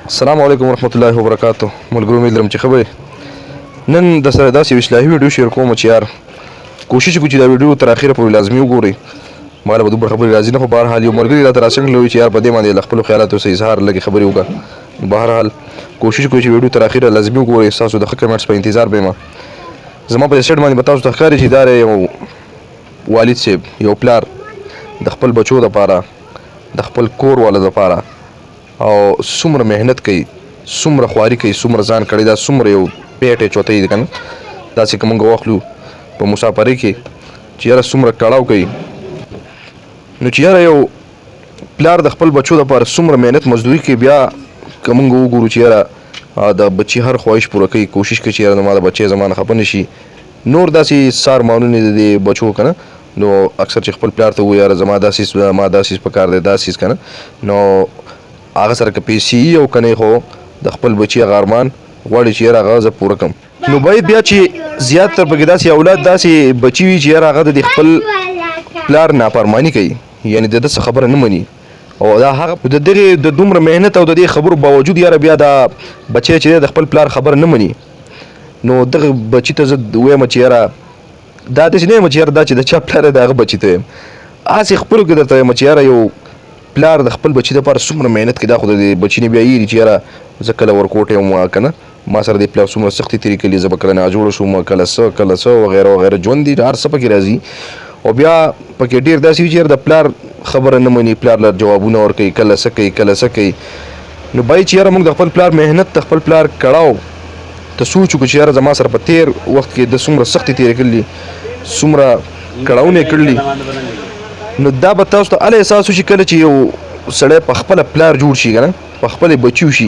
السلام علیکم ورحمت الله وبرکاتو. ملګرو امید لرم چې ښه به یې. نن د سره داسې یو اصلاحي ویډیو شیر کوم چې یار کوشش وکړو چې دا ویډیو تر اخره پورې لازمي وګورئ. ما له به دومره خبرې راځي نه، خو بهرحال یو ملګري راته راسنډ کړی چې یار په دې باندې له خپلو خیالاتو څخه اظهار لږې خبرې وکړه. بهرحال کوشش وکړئ چې ویډیو تر اخره لازمي وګورئ. ستاسو د ښه کمنټس په انتظار به یم. زما په دې سیټ باندې به تاسو ته ښکاري چې دا یو والد صاحب، یو پلار د خپل بچو دپاره، د خپل کور والو دپاره او څومره محنت کوي، څومره خواري کوي، څومره ځان کړی، دا څومره یو پیټی چوتی دی که نه، داسې که مونږ واخلو په مسافرۍ کې چې یاره څومره کړاو کوي. نو چې یاره یو پلار د خپل بچو دپاره څومره محنت مزدوري کوي، بیا که مونږ وګورو چې یاره د بچي هر خواهش پوره کوي، کوشش کوي چې یاره زما د بچی زما نه خفه نه شي. نور داسې څار مانونه د دې بچو که نه، نو اکثر چې خپل پلار ته ووایي یاره زما دا څیز، ما دا څیز پکار دی، دا څیز که نه، نو هغه سره که پیسې او که نه، خو د خپل بچي هغه ارمان غواړي چې یاره هغه زه پوره کړم. نو باید بیا چې زیات تر پکې داسې اولاد داسې بچي وي چې یاره هغه د خپل پلار نافرماني کوي، یعنې د ده څه خبره نه مني. او دا هغه د دغه د دومره محنت او د دې خبرو باوجود یاره بیا دا بچی چې د خپل پلار خبره نه مني، نو دغه بچي ته زه وایم چې یاره دا داسې نه یم چې یاره دا چې د چا پلار دی د هغه بچي ته وایم، هسې خپلو کې درته وایم چې یاره یو پلار د خپل بچي دپاره څومره محنت کوي، دا خو د دې بچي نه بیا هېري چې یاره زه کله ورکوټی وم که نه، ما سره د پلار څومره سختې تېرې کړي، زه به کله ناجوړه شوم، کله څه کله څه وغیره وغیره، ژوند دی هر څه پکې راځي. او بیا پکې ډېر داسې وي چې یاره د پلار خبره نه مني، پلار له جوابونه ورکوي، کله څه کوي کله څه کوي. نو باید چې یاره موږ د خپل پلار محنت، د خپل پلار کړاو ته سوچ وکړو چې یاره زما سره په تېر وخت کې د څومره سختې تېرې کړلي، څومره کړاونه یې کړلي. نو دا به تاسو ته هله احساس وشي کله چې یو سړی په خپله پلار جوړ شي که نه، په خپلې بچي وشي،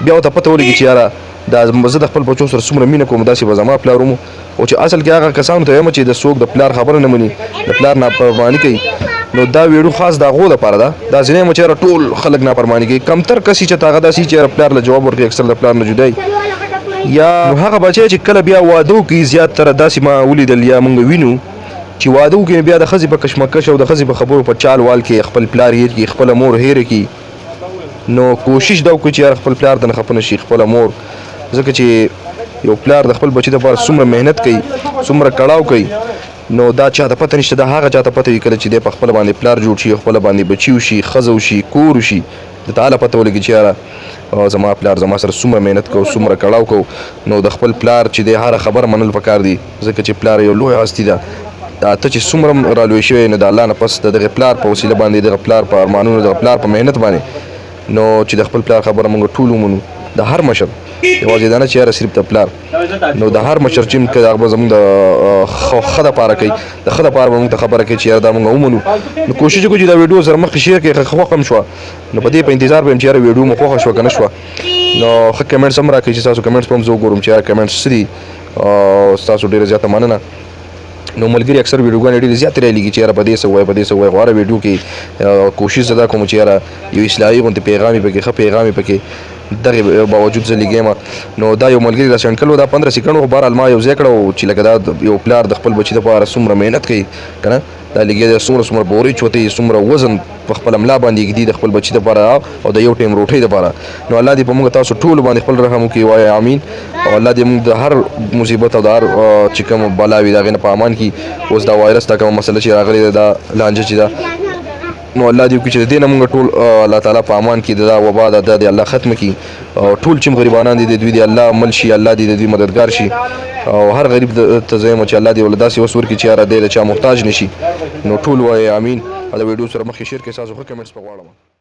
بیا ورته پته ولګي چې یاره دا زه د خپل بچو سره څومره مینه کوم، داسې به زما پلار وم. او چې اصل کې هغه کسانو ته وایم چې د څوک د پلار خبره نه مني، د پلار نافرماني کوي، نو دا ویډیو خاص د هغو دپاره ده. داسې نه یم چې یاره ټول خلک نافرماني کوي، کمتر کس چې هغه داسې چې یاره پلار له جواب ورکوي، اکثر د پلار نه جدا یا نو هغه بچی چې کله بیا واده وکړي، زیاتره داسې ما ولیدل یا مونږ وینو چې واده وکړي بیا د ښځې په کشمکش او د ښځې په خبرو په چال وال کې خپل پلار هېر کړي، خپله مور هېره کړي. نو کوشش دا وکړي چې یاره خپل پلار ته نه خفه نه شي، خپله مور، ځکه چې یو پلار د خپل بچي دپاره څومره محنت کوي، څومره کړاو کوي، نو دا چاته پته نشته، دا هغه چاته پته وي کله چې دی په خپله باندې پلار جوړ شي، خپله باندې بچي وشي، ښځه وشي، کور وشي، ده ته هله پته ولګي چې یاره زما پلار زما سره څومره محنت کوو، څومره کړاو کوو. نو د خپل پلار چې دی هره خبره منل پکار دي، ځکه چې پلار یو لویه هستي ده. دا ته چې څومره هم رالوی شوی نو د الله نه پس د دغه پلار په وسیله باندې، دغه پلار په ارمانونو، دغه پلار په محنت باندې، نو چې د خپل پلار خبره مونږ ټول ومنو، د هر مشر، یوازې دا نه چې یاره صرف د پلار، نو د هر مشر چې که هغه به زمونږ د ښه دپاره کوي، د ښه دپاره به مونږ ته خبره کوي چې یاره دا مونږ ومنو. نو کوشش وکړو چې دا ویډیو سره مخکې شیر کړئ. ښه خوښه هم شوه، نو په دې په انتظار به یم چې یاره ویډیو مو خوښه شوه که نه شوه. نو ښه کمنټس هم راکړئ چې ستاسو کمنټس به هم زه وګورم چې یاره کمنټس څه دي. او ستاسو ډېره زیاته مننه. نو ملګري اکثر ویډیوګانې ډېرې زیاتې رالیږي چې یاره په دې څه ووایه، په دې څه ووایه، خو هره ویډیو کې کوشش زه دا کوم چې یاره یو اصلاحي غوندې پیغام یې پکې، ښه پیغام یې پکې دغې باوجود زه لیږم. نو دا یو ملګري را سینډ کړو، دا 15 سیکنډ خو بهرحال ما یو ځای کړو چې لکه دا یو پلار د خپل بچي دپاره څومره محنت کوي که نه، دا لګیا دی څومره څومره بورې چوتوي، څومره وزن په خپله ملا باندې ږدي د خپل بچي دپاره او د یو ټایم روټۍ دپاره. نو الله دې په موږ تاسو ټولو باندې خپل رحم وکړي، وایه امین. او الله دې موږ د هر مصیبت او د هر چې کوم بلا وي د هغې نه په امان کړي. اوس دا وایرس دا کومه مسله چې راغلې ده، دا لانجه چې ده، نو الله دې وکړي چې د دې نه موږ ټول الله تعالی په امان کړي، دا وبا ده دا دې الله ختمه کړي. او ټول چې غریبانان دي د دوی دې الله مل شي، الله دې د دوی مددګار شي. او هر غریب ته زه یم چې الله دې ورله داسې وس ورکړي چې یاره دی د چا محتاج نه شي. نو ټول وایي امین. او د ویډیو سره مخکې شیر کړئ، ستاسو ښه کمنټس په غواړم.